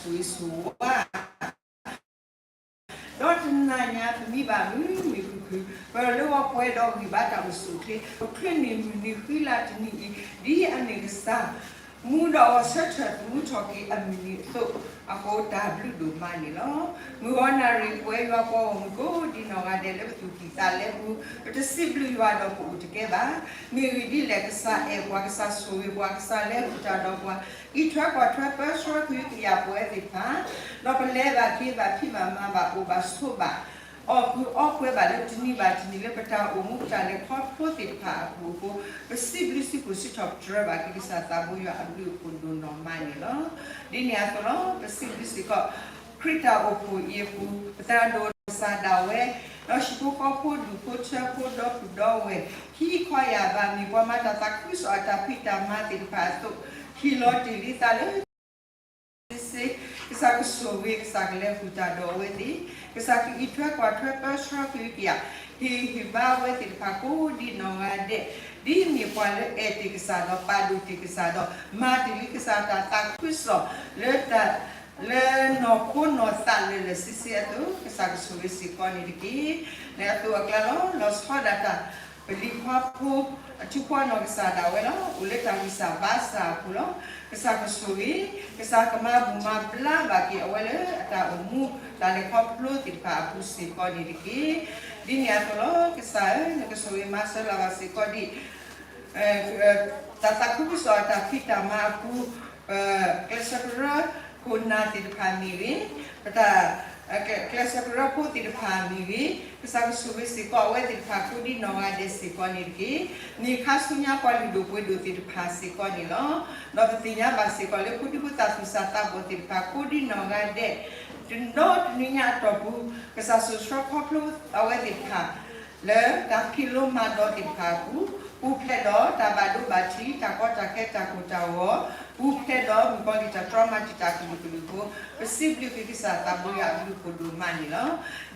ဆိၣ်ဂ့ၤဆိၣ်ဝါ ဒီးတနၤညါပမံဘၣ်မုာ်မုာ်ခုၣ်ခုၣ် ပလၢဂီၤပှဲၤဒီးဂံၢ်ဘါတၢ်အိၣ်ဆူၣ်အိၣ်ချ့ ပချုးန့ၢ်မုၢ်နံၤဃံလၤတနံၤအံၤ ဒ်အမ့ၢ်ကစၢ် မူဒီးအဆၢထၢၣ်သမူထီၣ်က့ၤအမုၢ်နံၤအသိး အဃိတၢ်ဘျုးဒိၣ်မးန့ၣ်လီၤ. မုၢ်ဂီၤနၣ်ရံၣ်ပဝဲယွၤပှၤဂီၢ်မုၢ် ကိးဒံနီၢ်ဂၤဒဲးလၢပသူၣ်ကံၢ်သးလဲပူၤ ပတစံးဘျုးယွၤဒီးပအိၣ်တကဲဘၣ်. မ့ၢ်ဂ့ၢ်ဒ်လဲၣ် ကစၢ်အဲၣ်ပှၤ ကစၢ်ဆိၣ်ဂ့ၤပှၤ ကစၢ်လဲၤဃုာ်တၢ်ဒီးပှၤ အံးထွဲကွၢ်ထွဲပၢဆှၢကွံာ်ကယၤပဝဲသ့ၣ်တဖၣ် ဒီးပလဲၤဘၣ်က့ၤဘၣ်ဖံးဘၣ်မၤဘၣ်အိၣ်ဘၣ်ဆိးဘၣ် အီၣ်ကုၢ်အီပှဲၤဘၣ်လၢတနံၤဘၣ်တနံၤလၢပတၢ်အိၣ်မူပတၢ်လဲၤခီဖျိသ့ၣ်တဖၣ်အပူၤအဃိ ပစံးဘျုးစံးဖှိၣ်စံးထီၣ်ပတြၢၤဘၣ်က့ၤကစၢ်သးဘိယွၤအဘျုးအဖှိၣ်ဒိၣ်နီၢ်မးန့ၣ်လီၤ. ဒ်န့ၣ်အသိးလီၤ ပစံးဘျုးစ့ၢ်ကီး ခရံာ်တၢ်အိၣ်ဖှိၣ်အံၤအပူၤ ပသရၣ်ဒိၣ်ကစၢ်ဒၣ်ဝဲ ဒီးဟံၣ်ဖိဃီဖိဒူၣ်ဖိထၢဖိဒီပုၢ်ဒီဝဲၢ် ဟံးခီယၢ်ဘးမ့ၢ်ပှၤမၤတၢ်သးခုကစီၣ်အတၢ်ဖံးတၢ်မၤသ့ၣ်တဖၣ်အသိး ဟ့ၣ်လီၤတ့ၢ်လံသးလၢ စ့စ့ ကစၢ်ကဆိၣ်ဂ့ၤ ကစၢ်ကလဲၤဃုာ်တၢ်ဒီးအဝဲသ့ၣ် ကစၢ်ကအံးထွဲကွၢ်ထွဲပၢဆှၢကွံာ်ကယၤ ဟ့ၣ်ဟ့ၣ်ဘါအဝဲသ့ၣ်တဖၣ်ကိးဒံနီၢ်ဂၤဒဲး ဒ်မ့ၢ်ပှၤလၢအဲၣ်တ့ၢ်ကစၢ်ဒီးပာ်ဒိၣ်တ့ၢ်ကစၢ်ဒီး မၤတ့ၢ်လံကစၢ်တၢ်သးခုကစီၣ်လၢ လၢနီၢ်ခိနီၢ်သးလၢာ်လၢာ်ဆ့ဆ့အသိး ကစၢ်ကဆိၣ်ဂ့ၤစ့ၢ်ကီးန့ၣ်တက့ၢ်. လၢအသိးအကျါလီၤ လီၤဆီဒၣ်တၢ် ပလံၤခွါဖိ အထူးခွါနီၢ်ကစၢ်ဒၣ်ဝဲလီၤ အိၣ်လၢတၢ်ဂံၢ်စၢ်ဘါစၢ်အပူၤလီၤ. ကစၢ်ကဆိၣ်ဂ့ၤ ကစၢ်ကမၤဘူၣ်မၤဘျါဘၣ်က့ၤအဝဲလၢအတၢ်အိၣ်မူ တၢ်လဲၤခီဖျိသ့ၣ်တဖၣ်အပူၤစ့ၢ်ကီးန့ၣ်တက့ၢ်. ဒ်န့ၣ်အသိးလီၤ ကစၢ်ဧၢ နကဆိၣ်ဂ့ၤမၤစၢၤလၢ်ဘၣ်စ့ၢ်ကီးဒ် တၢ်သးခုကစီၣ်အတၢ်ဖံးတၢ်မၤအပူၤ ကျဲးစၢးကရၢခိၣ်နၢ်သ့ၣ်တဖၣ်မ့ၢ်ဂ့ၤ, ပတၢ် ကျဲးစၢးကရၢဖိသ့ၣ်တဖၣ်မ့ၢ်ဂ့ၤ, ကစၢ်ကဆိၣ်ဂ့ၤစ့ၢ်ကီးအဝဲသ့ၣ်တဖၣ်ကိးဒံနီၢ်ဂၤဒဲးစ့ၢ်ကီးန့ၣ်တက့ၢ်. မ့ၢ်ခါဆူညါပှၤလုၢ်ဒိၣ်ပှ့ၤဒိၣ်သ့ၣ်တဖၣ်စ့ၢ်ကီးန့ၣ်လီၤ. ဒီးပသ့ၣ်ညါဘၣ်စ့ၢ်ကီးလၢဖိဒံဖိသၣ်သူၣ်စၢ်သးဘီၣ်သ့ၣ်တဖၣ်ကိးဒံနီၢ်ဂၤဒဲး ဒီးတနွံညါအတီၢ်ပူၤ ကစၢ်စိာ်ဆှၢခီဖျိအဝဲသ့ၣ်တဖၣ် လၢတၢ်ဖံးလိမၤဒိးသ့ၣ်တဖၣ်အပူၤ, ပူၤဖျဲးဒီးတၢ်ဘၣ်ဒိဘၣ်ထံး တၢ်ကီတၢ်ခဲတၢ်ကိၢ်တၢ်ဂီၤ, ပူၤဖျဲးဒီးမုၣ်ကီၤလံၢ်တၢ်တြီမၤတံာ်တာ်ကလုာ်ကလုာ်အဃိ, ပစံးဘျုးက့ၤကစၢ်သးဘိယွၤအဘျုးအဖှိၣ်ဒိၣ်မးန့ၣ်လီၤ.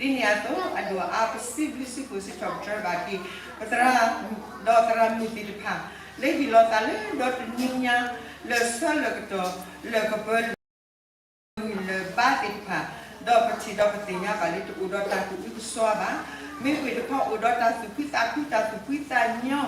ဒ်န့ၣ်အသိးအဒိၣ်အါ ပစံးဘျုးစံးဖှိၣ်စံးထီၣ်ပတြၢၤဘၣ်က့ၤ ပသရၣ် ဒီးသရၣ်မုၣ်သ့ၣ်တဖၣ် လၢဟ့ၣ်လီၤသးလၢဒီတနွံညါ လၢာ်ဆၢလၢာ်ကတီၢ် လၢာ်ကပၢၤ လၢာ်ဂံၢ်လၢာ်ဘါသ့ၣ်တဖၣ်, ဒီးပထံၣ်ဒီးပသ့ၣ်ညါဘၣ်လၢတအိၣ်ဒီးတၢ်ကအုကစွါဘၣ်. မ့မ့ၢ်တခီအိၣ်ဒီးတၢ်သူၣ်ဖှံသးခု တၢ်သူၣ်ဖှံသးညီ,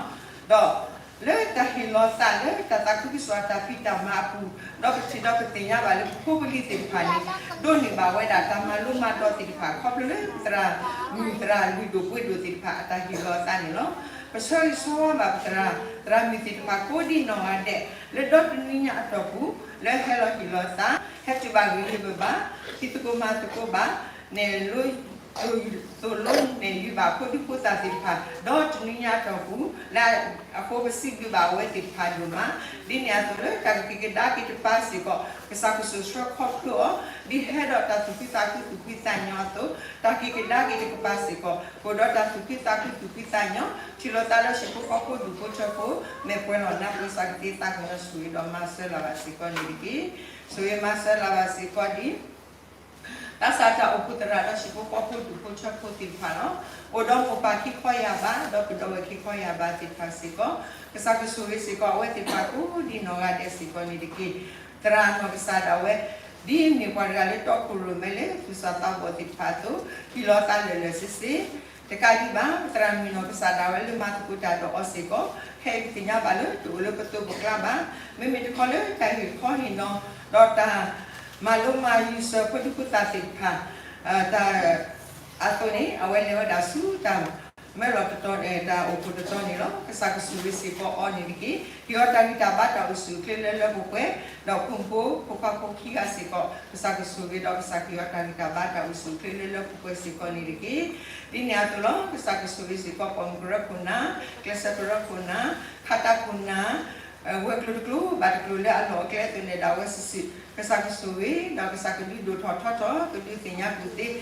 ဒီးလၢတၢ်ဟ့ၣ်လီၤသးလၢတၢ်သးခုကစီၣ်အတၢ်ဖံးတၢ်မၤအပူၤ, ဒီးပထံၣ်ဒီးပသ့ၣ်ညါဘၣ်လၢပဖိပလံၤသ့ၣ်တဖၣ်န့ၣ် ဒိးန့ၢ်ဘၣ်ဝဲဒၣ်တၢ်မၤလိမၤဒိးသ့ၣ်တဖၣ် ခီဖျိလၢပသရၣ်မုၣ်သရၣ်လုၢ်ဒိၣ်ပှ့ၤဒိၣ်သ့ၣ်တဖၣ်အတၢ်ဟ့ၣ်လီၤသးန့ၣ်လီၤ. ပဆၢဂ့ၤဆၢဝါဘၣ်ပသရၣ် သရၣ်မုၣ်သ့ၣ်တဖၣ်ကိးဒံနီၢ်ဂၤဒဲး လၢဒီတနွံညါအတီၢ်ပူၤ လၢဟဲလီၤဟ့ၣ်လီၤသး ဟဲတုၤဘၣ်ဂ့ၤဂ့ၤဘၣ်ဘၣ်, ဖံးသကိးမၤသကိးဘၣ်, နဲၣ်လိ သိၣ်လိနဲၣ်ယုာ်ဘၣ်ဖိဒံဖိသၣ်သ့ၣ်တဖၣ် ဒီတနွံညါအတီၢ်ပူၤ လၢအဃိပစံးဘျုးဘၣ်အဝဲသ့ၣ်တဖၣ်ဒိၣ်မး, ဒ်န့ၣ်အသိးလၢတၢ်ကက့ၤကဒါက့ၤတကပၤစ့ၢ်ကီး ကစၢ်ကစိာ်ဆှၢခီဖျိအီၤ ဒ်ဟဲဒီးတၢ်သူၣ်ဖှံသးခုသူၣ်ဖှံသးညီအသိး တၢ်က့ၤကဒါက့ၤတကပၤစ့ၢ်ကီး အိၣ်ဒီးတၢ်သူၣ်ဖှံသးခုသူၣ်ဖှံသးညီ ထံၣ်လိာ်သးလၢဟံၣ်ဖိဃီဖိဒူၣ်ဖိထၢဖိ မဲာ်ပှဲၤလီၤနါပှဲၤ ကစၢ်ကသ့သးကညီၤဆိၣ်ဂ့ၤဒီးမၤစၢၤလၢ်ဘၣ်စ့ၢ်ကီးန့ၣ်တက့ၢ်. ဆိၣ်ဂ့ၤမၤစၢၤလၢ်ဘၣ်စ့ၢ်ကီးဒ် သးစၢ်တၢ်အိၣ်ဖှိၣ်သရၣ်ဒီးဟံၣ်ဖိဃီဖိဒူၣ်ဖိထၢဖိသ့ၣ်တဖၣ်လီၤ. အိၣ်ဒီးမိၢ်ပၢ်ခံခီယၢ်ဘး ဒီးပဒီပုၢ်ဝဲၢ်ခံခီယၢ်ဘးသ့ၣ်တဖၣ်စ့ၢ်ကီး ကစၢ်ကဆိၣ်ဂ့ၤစ့ၢ်ကီးအဝဲသ့ၣ်တဖၣ်ကိးဒံနီၢ်ဂၤဒဲးစ့ၢ်ကီးန့ၣ်တက့ၢ်. သရၣ်နီၢ်ကစၢ်ဒၣ်ဝဲ ဒ်အမ့ၢ်ပှၤတဂၤလၢတီခိၣ်ရိၣ်မဲလၢသူၣ်စၢ်သးဘီၣ်သ့ၣ်တဖၣ်အသိး ဟ့ၣ်လီၤသးလၢာ်လၢာ်ဆ့ဆ့ တကးဒံးဘၣ် ပသရၣ်မုၣ်နီၢ်ကစၢ်ဒၣ်ဝဲလၢမၤသကိးတၢ်ဒီးအီၤစ့ၢ်ကီး ခဲအံၤပသ့ၣ်ညါဘၣ်လၢတအိၣ်လၢပသိးပကျါဘၣ်. မ့မ့ၢ်တခီလၢတၢ်ဟ့ၣ်ခီဟ့ၣ်နီၤ ဒီးတၢ်မၤလိမၤယူၤစၢၤဖိဒံဖိသၣ်သ့ၣ်တဖၣ် တၢ် အသိးန့ၣ် အဝဲလဲၤဝဲဒၣ်ဆူတၢ်မၢလီၤတတီၤ တၢ်အိၣ်ဖှိၣ်တတီၤန့ၣ်လီၤ. ကစၢ်ကဆိၣ်ဂ့ၤစ့ၢ်ကီးအီၤန့ၣ်တက့ၢ်. ဟ့ၣ်အီၤတၢ်ဂံၢ်တၢ်ဘါတၢ်အိၣ်ဆူၣ်အိၣ်ချ့လၢလၢပှဲၤပှဲၤ ဒီးဖိမုၣ်ဖိခွါဖိခံဂၤစ့ၢ်ကီး ကစၢ်ကဆိၣ်ဂ့ၤဒီးကစၢ်ကဟ့ၣ်အီၤတၢ်ဂံၢ်တၢ်ဘါတၢ်အိၣ်ဆူၣ်အိၣ်ချ့လၢလၢပှဲၤပှဲၤစ့ၢ်ကီးန့ၣ်တက့ၢ်. ဒ်န့ၣ်အသိးလီၤ. ကစၢ်ကဆိၣ်ဂ့ၤစ့ၢ်ကီးပိာ်မုၣ်ကရၢခိၣ်နၢ်, ကျဲးစၢးကရၢခိၣ်နၢ်, ခးတၢ်ခိၣ်နၢ် ဝဲၤကျိၤတကျိၤဘၣ်တကျိၤလၢအလီၢ်အကျဲအသိးန့ၣ်ဒၣ်ဝဲစုာ်စုာ် ကစၢ်ကဆိၣ်ဂ့ၤ ဒီးကစၢ်ကဒုးဒိၣ်ထီၣ်ထီထီၣ် ကဒုးသ့ၣ်ညါကူၣ်သ့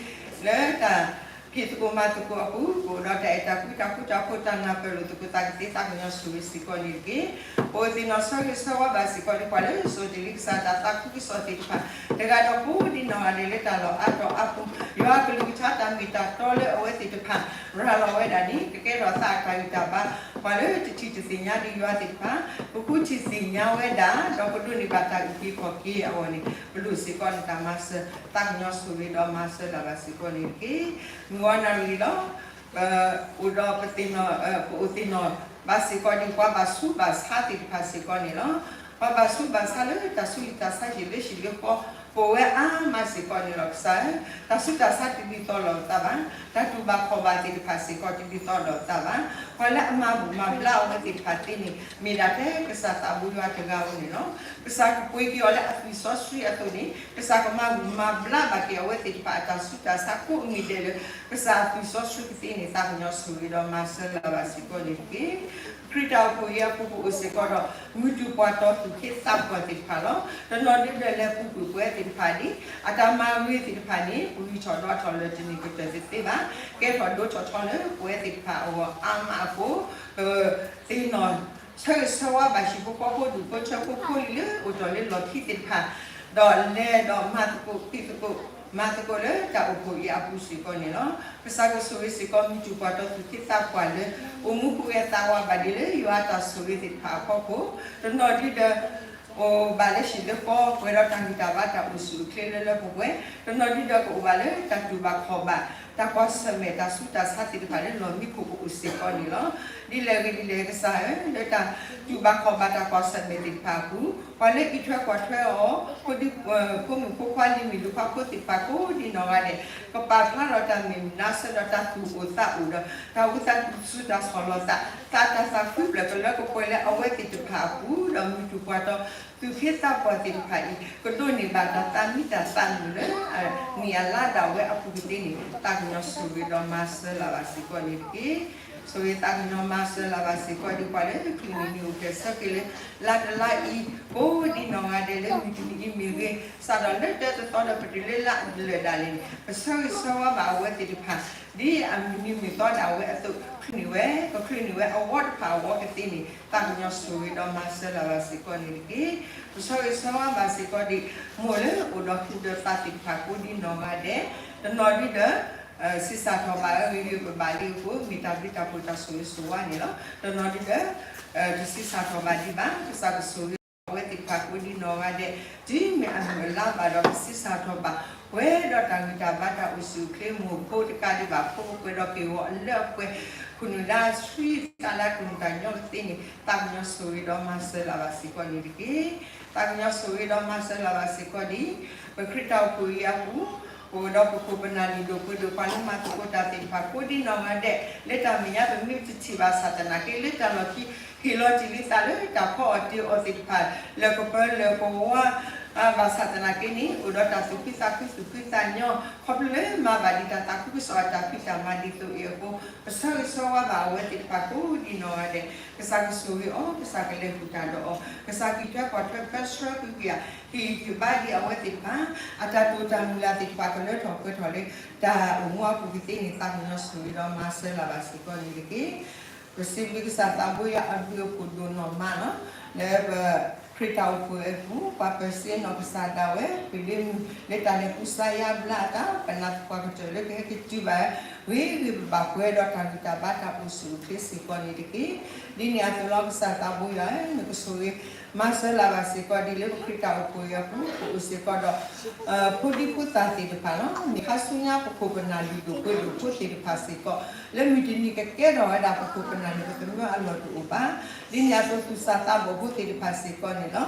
လၢတၢ်ဖံးသကိးမၤသကိးအပူၤ ကအိၣ်ဒီးတၢ်အဲၣ်တၢ်ကွံတၢ်ဃူတၢ်ဖိးတၢ်နၢ်ပၢၢ်လိာ်သကိး သးကသ့သးကညီၤဆိၣ်ဂ့ၤစ့ၢ်ကီးန့ၣ်တက့ၢ်. ပဝဲသ့ၣ်နီၢ်ဆၢဂ့ၤဆၢဝါဘၣ်စ့ၢ်ကီးဒ်ပှၤလၢစိာ်တ့ၢ်လံကစၢ်တၢ်သးခုကစီၣ်သ့ၣ်တဖၣ် တဂၤဒီးကိးဒံ ဒီးပဃုထံၣ်သ့ၣ်နီၣ်ဂၤဒဲးလၢတၢ်လီၢ်အါတီၤအါပူၤ, ယွၤအကလုၢ်ကထါတၢ်မ့ၢ်တၢ်တီလၢအဝဲသ့ၣ်တဖၣ် ရၤလီၤဝဲဒၣ်န့ၣ် ကကဲထီၣ်သးအတၢ်ဂံၢ်တၢ်ဘါ, ပှၤလၢတထံၣ်တသ့ၣ်ညါဒံးယွၤသ့ၣ်တဖၣ်, ပဃုထံၣ်သ့ၣ်ညါဝဲဒၣ်, ဒီးပဒိးန့ၢ်ဘၣ်တၢ်အုၣ်က့ၤခီၣ်က့ၤအဂီၢ်န့ၣ် ပဒိးစ့ၢ်ကီးန့ၣ်တၢ်မၤစၢၤ, သးကညီၤဆိၣ်ဂ့ၤဒီးမၤစၢၤလၢ်ဘၣ်စ့ၢ်ကီးန့ၣ်တက့ၢ်. မုၢ်ဝါနၣ်ရံၣ်လီၤ. ပအိၣ်ဒီးပသ့ၣ်နီၣ်, ပအိၣ်သ့ၣ်နီၣ်ဘၣ်စ့ၢ်ကီးဒံး ပှၤဘၣ်ဆူးဘၣ်ဆါသ့ၣ်တဖၣ်စ့ၢ်ကီးန့ၣ်လီၤ. ပှၤဘၣ်ဆူးဘၣ်ဆါလၢတၢ်ဆူးတၢ်ဆါယံာ်လၢဟံၣ်လၢဃီ ပဝဲအါမးစ့ၢ်ကီးန့ၣ်လီၤ. ကစၢ်ဧၢ, တၢ်ဆူးတၢ်ဆါတဒ်သိးလိာ်ပသးဘၣ်, တၢ်တူၢ်ဘၣ်ခီၣ်ဘၣ်သ့ၣ်တဖၣ်စ့ၢ်ကီးတဒ်သိးလိာ်ပသးဘၣ်. ပှၤလၢအမၤဘူၣ်မၤဘျါအဝဲသ့ၣ်တဖၣ်သ့န့ၣ် မ့ၢ်ဒၣ်ထဲကစၢ်သးဘိယွၤတဂၤဧိၤန့ၣ်လီၤ. ကစၢ်ကပှ့ၤက့ၤအီၤလၢအသွံၣ်စီဆှံအသိးန့ၣ် ကစၢ်ကမၤဘူၣ်မၤဘျါဘၣ်က့ၤအဝဲသ့ၣ်တဖၣ်အတၢ်ဆူးတၢ်ဆါကိးမံၤဒဲးလၢ ကစၢ်အသွံၣ်စီဆှံကသ့န့ၣ် သးကညီၤဆိၣ်ဂ့ၤဒီးမၤစၢၤလၢ်ဘၣ်စ့ၢ်ကီးန့ၣ်တက့ၢ်. ခရံာ်တၢ်အိၣ်ဖှိၣ်အံၤအပူၤ ပအိၣ်စ့ၢ်ကီးဒီး မုၢ်တူၢ်ပှၤတီၤသူၣ်က့သးပှၢ်သ့ၣ်တဖၣ်လီၤ. တနီၤဒုဒီးလဲၤပူၤကွံာ်ပဝဲသ့ၣ်တဖၣ်ဒ်အတၢ်မၤဂ့ၤသ့ၣ်တဖၣ်န့ၣ် ပဂံၢ်ထီၣ်ဒီးထီၣ်လၢတန့ၢ်ကတၢၢ်တသ့ဘၣ်. ကဲထီၣ်ဒိၣ်ထီၣ်ထီလၢပဝဲသ့ၣ်တဖၣ်အဂီၢ်အါမးအဃိ ပသ့ၣ်နီၣ်ဆၢဂ့ၤဆၢဝါဘၣ်ဟံၣ်ဖိဃီဖိဒူၣ်ဖိထၢဖိဖိလံၤလၢအိၣ်တ့ၢ်လၢလီၢ်ခံသ့ၣ်တဖၣ်, ဒီးလဲၤဒီးမၤသကိးဃ့ၢ်သကိး မၤသကိးလၢတၢ်အိၣ်ဖှိၣ်အံၤအပူၤစ့ၢ်ကီးန့ၣ်လီၤ. ကစၢ်ကဆိၣ်ဂ့ၤစ့ၢ်ကီးမုၢ်တူၢ်ပှၤတီၤသူၣ်က့သးပှၢ်လၢ အိၣ်မူပူၤဝဲသးဝးဘၣ်ဒ်လၢယွၤအတၢ်ဆိၣ်ဂ့ၤသ့ၣ်တဖၣ်အဖီခိၣ်, တနီၤဒုဒီး အိၣ်ဘၣ်လၢဟံၣ်လၢဃီ ပှဲၤဒီးတၢ်ဂံၢ်တၢ်ဘါတၢ်အိၣ်ဆူၣ်အိၣ်ချ့လၢလၢပှဲၤပှဲၤ, တနီၤဒုဒီးကအိၣ်ဘၣ်လၢတၢ်တူၢ်ဘၣ်ခီၣ်ဘၣ် တၢ်ကွၢ်ဆၢၣ်မဲာ်တၢ်ဆူးတၢ်ဆါသ့ၣ်တဖၣ်လၢလီၢ်မံခိၣ်ကအိၣ်စ့ၢ်ကီးန့ၣ်လီၤ. ဒ်လဲၣ်ဂ့ၤဒ်လဲၣ်ကစၢ်ဧၢ, လၢတၢ်တူၢ်ဘၣ်ခီၣ်ဘၣ်တၢ်ကွၢ်ဆၢၣ်မဲာ်သ့ၣ်တဖၣ်အပူၤ, ပှၤလၢအံးထွဲကွၢ်ထွဲအီၤ ဖိဒံဖိမုၣ်ဖိခွါလံၤမုၣ်လံၤခွါဖိသ့ၣ်တဖၣ်ကိးဒ်နီၢ်ဂၤဒဲး ကပာ်ဖျါထီၣ်တၢ်မ့ၢ်မနုၤအဆၢဒီးတၢ်သူၣ်အိၣ်သးအိၣ်ဒီး တၢ်အိၣ်သးစူၤတၢ်ဆီၣ်လီၤသး, သးတၢ်သးခုဖျၢၣ်ကလၢကပှဲၤလၢအဝဲသ့ၣ်တဖၣ်အပူၤ, ဒီးမုၢ်တူၢ်ပှၤတီၤသူၣ်က့သးပှၢ်သ့ၣ်တဖၣ်အံၤ ကဒိးန့ၢ်ဘၣ်တၢ်သးမံတၢ်သးမုာ်လၢ နံၣ်အလါဒၣ်ဝဲအပူၤကသ့န့ၣ် သးကညီၤဆိၣ်ဂ့ၤဒီးမၤစၢၤလၢ်ဘၣ်စ့ၢ်ကီးန့ၣ်တက့ၢ်. ဆိၣ်ဂ့ၤသးကညီၤမၤစၢၤလၢ်ဘၣ်စ့ၢ်ကီးဒ်ပှၤလၢ ကလုၢ်နံၤအိၣ်ဖျဲၣ်ဆၢက့ၤလၢ လါတလါအံၤ ကိးဒ်နီၢ်ဂၤဒဲးလၢမုၢ်တနံၤအံၤမ့ၢ်ဂ့ၤ, စးထီၣ်လၢတၢတသီဒီးပတုၤလၢလါလၢာ်ဒၣ်လဲာ်န့ၣ် ပဆၢဂ့ၤဆၢဝါဘၣ်အဝဲသ့ၣ်တဖၣ် ဒ်အမုၢ်နံၤမုၢ်သီဒၣ်ဝဲအသိး ချုးန့ၢ်ဝဲ, ကချုးန့ၢ်ဝဲအဝီတဖၣ်အဝီကသ့န့ၣ် သးကညီၤဆိၣ်ဂ့ၤဒီးမၤစၢၤလၢ်ဘၣ်စ့ၢ်ကီးန့ၣ်တက့ၢ်. ပဆၢဂ့ၤဆၢဝါဘၣ်စ့ၢ်ကီးဒ် မိၢ်လၢအိၣ်ဒီးဃုာ်ဒီးသးသ့ၣ်တဖၣ်ကိးဒ်နီၢ်ဂၤဒဲး, တနီၤဒုဒီး ဆံးစၢ်ထီၣ်ဘၣ်အဂ့ၤဂ့ၤဘၣ်ဘၣ်လံအဃိ မ့ၢ်တၢ်ဘျုးတၢ်ဖှိၣ်တၢ်ဆိၣ်ဂ့ၤဆိၣ်ဝါန့ၣ်လီၤ. တနီၤဒုဒီး တဆံးစၢ်ထီၣ်ဘၣ်ဒံးဘၣ်, ကစၢ်ကဆိၣ်ဂ့ၤအဝဲသ့ၣ်တဖၣ်ကိးဒ်နီၢ်ဂၤဒဲး, တုၤမ့ၢ်အမုၢ်အလါဘၣ်ဒီး ကဆံးစၢ်ထီၣ်ဘၣ် ပှဲၤဒီးတၢ်ဂံၢ်တၢ်ဘါတၢ်အိၣ်ဆူၣ်အိၣ်ချ့ မိၢ်ဖိတကးဒံးဘၣ် ဖိပှဲၤဒီးက့ၢ်ဂီၤအလၢအပှဲၤ ခိၣ်နူာ်ဒါဆှံသးလၢအကလုၢ်တၢ်ညီကသ့န့ၣ် သးကညီၤဆိၣ်ဂ့ၤဒီးမၤစၢၤလၢ်ဘၣ်စ့ၢ်ကီးန့ၣ်တက့ၢ်. သးကညီၤဆိၣ်ဂ့ၤဒီးမၤစၢၤလၢ်ဘၣ်စ့ၢ်ကီးဒ် ပခရံာ်တၢ်အိၣ်ဖှိၣ်အံၤအပူၤ အိၣ်ဒီးပခိၣ်ပနၢ်လုၢ်ဒိၣ်ပှ့ၤဒိၣ် ပှၤလၢမၤသကိးတၢ်သ့ၣ်တဖၣ်ကိးဒ်နီၢ်ဂၤဒဲး, လၢတၢ်မဲာ်ညါပမ့ၢ်တထံၣ်ဘၣ်ဆၣ်သနာ်က့ လၢတၢ်လီၢ်ခံ ဟ့ၣ်လီၤတ့ၢ်လံသးလၢတၢ်ဖီအီၣ်တ့ၢ်အီၣ်သ့ၣ်တဖၣ် လၢကပၢၤလၢကဝါ ဘၣ်ဆၣ်သနာ်က့န့ၣ် အိၣ်ဒီးတၢ်သူၣ်ခုသးခုသူၣ်ခုသးညီ ခီဖျိလၢမၤဘၣ်ဒံးတၢ်သးခုကစီၣ်အတၢ်ဖံးတၢ်မၤဒ်သိးအံၤအဃိ ပဆၢဂ့ၤဆၢဝါဘၣ်အဝဲသ့ၣ်တဖၣ်ကိးဒ်နီၢ်ဂၤဒဲး, ကစၢ်ကဆိၣ်ဂ့ၤအီၤ, ကစၢ်ကလဲၤဃုာ်တၢ်ဒီးအီၤ, ကစၢ်ကံးထွဲကွၢ်ထွဲပၢဆှၢကွံာ်ကွံာ်ဧါ, ဟ့ၣ်ဂံၢ်ဟ့ၣ်ဘါဒံးအဝဲသ့ၣ်တဖၣ် အတၢ်တိာ်တၢ်မုၢ်လၢ်သ့ၣ်တဖၣ်ကလၢထီၣ်ပှဲၤထီၣ်လၢ တၢ်အိၣ်မူအပူၤကသ့န့ၣ် သးကညီၤဆိၣ်ဂ့ၤဒီးမၤစၢၤလၢ်ဘၣ်စ့ၢ်ကီးန့ၣ်တက့ၢ်. ပစံးဘျုးကစၢ်သးဘိယွၤအဘျုးအဖှိၣ်ဒိၣ်နီၢ်မးလီၤ. လၢပခရံာ်တၢ်အိၣ်ဖှိၣ်အပူၤ ပှၤပၢၤစ့နီၢ်ကစၢ်ဒၣ်ဝဲ ပလ့မုၢ်လၢတၢ်လဲၤကူစါယါဘျါအသး ပနၢ်သပှၢ်ကတၢၢ်လၢကဟဲက့ၤတုၤဘၣ် ဂ့ၤဂ့ၤဘၣ်ဘၣ်ပှဲၤဒီးတၢ်ဂံၢ်တၢ်ဘါတၢ်အိၣ်ဆူၣ်အိၣ်ချ့စ့ၢ်ကီးန့ၣ်တက့ၢ်. ဒ်န့ၣ်အသိးလီၤ ကစၢ်သးဘိယွၤဧၢ, နကဆိၣ်ဂ့ၤ မၤစၢၤလၢ်ဘၣ်စ့ၢ်ကီးဒ်လၢပခရံာ်တၢ်အိၣ်ဖှိၣ်အံၤအပူၤ ပအိၣ်စ့ၢ်ကီးဒီး ဖိဒံဖိသၣ်သ့ၣ်တဖၣ်လီၤ. မ့ၢ်ခါဆူညါပခိၣ်ပနၢ်လုၢ်ဒိၣ်ပှ့ၤဒိၣ်ဖိသ့ၣ်တဖၣ်စ့ၢ်ကီး လၢမုၢ်တနံၤကကဲထီၣ်ဝဲဒၣ်ပခိၣ်ပနၢ်န့ၣ် ပသမၢအလီၢ်တအိၣ်ဘၣ်. ဒ်န့ၣ်အသိးသူၣ်စၢ်သးဘီၣ်ဖိသ့ၣ်တဖၣ်စ့ၢ်ကီးန့ၣ်လီၤ.